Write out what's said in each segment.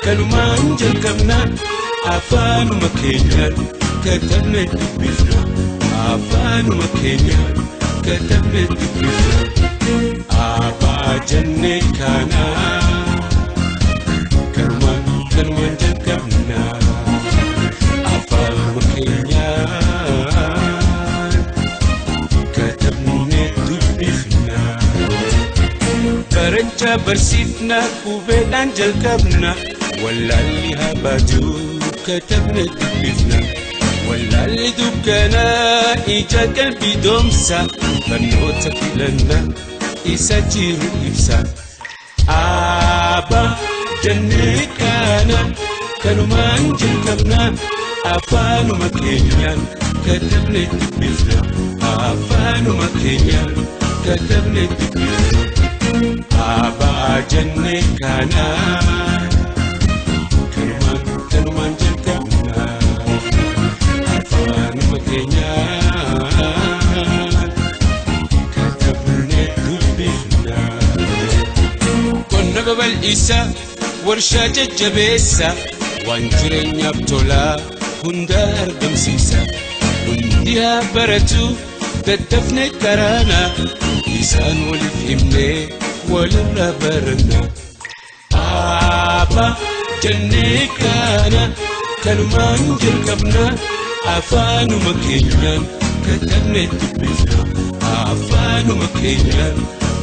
Kanumaan jalqabna afaanuma keenyaan katabne dubbifna afaanuma keenyaan katabne dubbifna abbaa jennee kana kanumaan kanumaan jalqabna afaanuma keenyaan katabne dubbifna barachaa barsiifna qubeedhaan jalqabna. Wallaalli habaju katabne dubbifna wallaalli dukkanaa ija qalbii doomsa barnoota filanna isa jiru ibsa. Abbaa jennee kana kanumaan jalqabna afaanuma keenyaan katabne dubbifna afaanuma keenyaan katabne dubbifna abbaa jennee kana. Kanumaan jalqabna afaanuma keenyaan katabne dubbifna. Qonna babal'isa warshaa jajjabeessa waan jireenyaaf tolaa hunda argamsiisa. Hundi haa baratu daddafne karaana isaan waliif himnee walirraa baranna. Abbaa jennee kana kanumaan jalqabna afaanuma keenyaan katabne dubbifna afaanuma keenyaan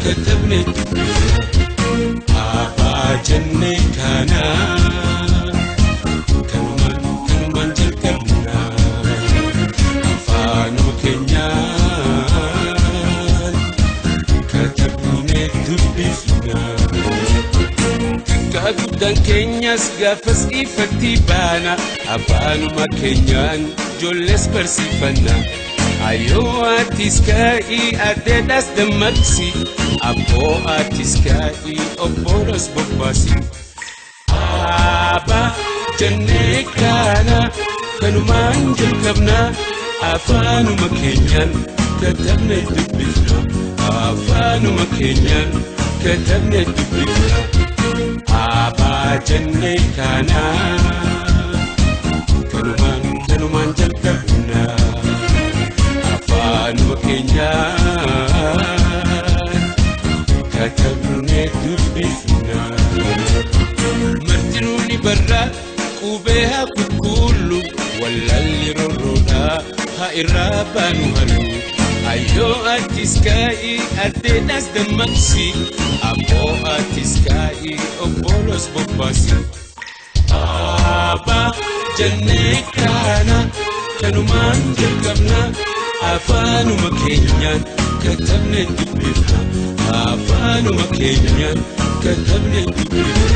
katabne dubbifna abbaa jennee kana kanumaan kanumaan jalqabna afaanuma keenyaan katabne dubbifna. Xiqqaa guddaan keenyas gaafas ifatti baana afaanuma keenyaan ijoollees barsiifanna. Ayyoo atis ka'ii addeedhaas dammaqsi abboo atis ka'ii obbolos bobbaasi. Abbaa jennee kana kanumaan jalqabna afaanuma keenyaan katabne dubbifna afaanuma keenyaan katabne dubbifna. Abbaa jennee kana kanumaan kanumaan jalqabna afaanuma keenyaan katabne dubbifna. Martinuu ni barra qubee haa qulqullu wallaalli rorroodhaa haa irraa baanu halluu. Ayyoo atis ka'ii addeedhaas dammaqsi abboo atis ka'ii obbolos bobbaasi. Abbaa jennee kana kanumaan jalqabna afaanuma keenyaan katabne dubbifna afaanuma keenyaan katabne dubbifna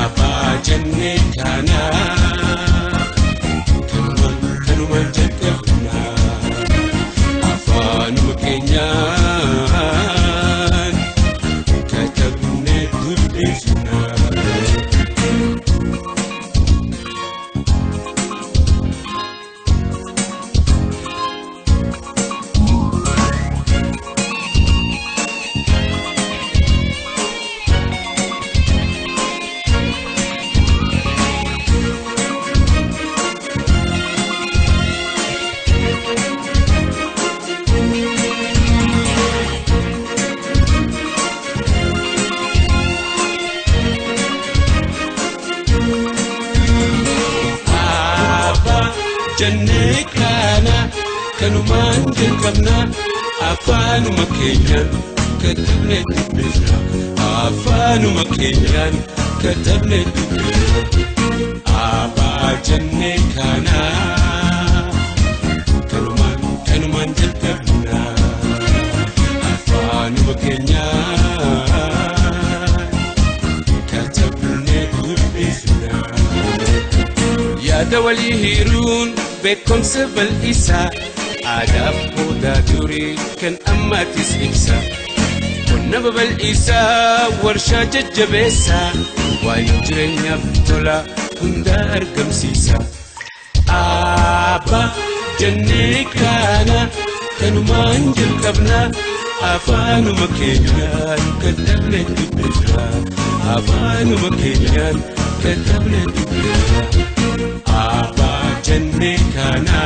abbaa jennee kana kanumaan kanumaan jalqabna. Afaanuma keenyaan katabne dubbifna. Abbaa jennee kana kanumaan jalqabna afaanuma keenyaan katabne dubbifna afaanuma keenyaan katabne dubbifna abbaa jennee kana kanumaan kanumaan jalqabna afaanuma keenyaan katabne dubbifna. Yaada walii hiruun beekumsa bal'isaa aadaaf boodaa durii kan ammaatis ibsa. Qonna babal'isaa warshaa jajjabeessaa waan jireenyaaf tola hunda argamsiisa. Abbaa jennee kana kanumaan jalqabna afaanuma keenyaan katabne dubbifna afaanuma keenyaan Katabne dubbina. Abbaa jennee kana.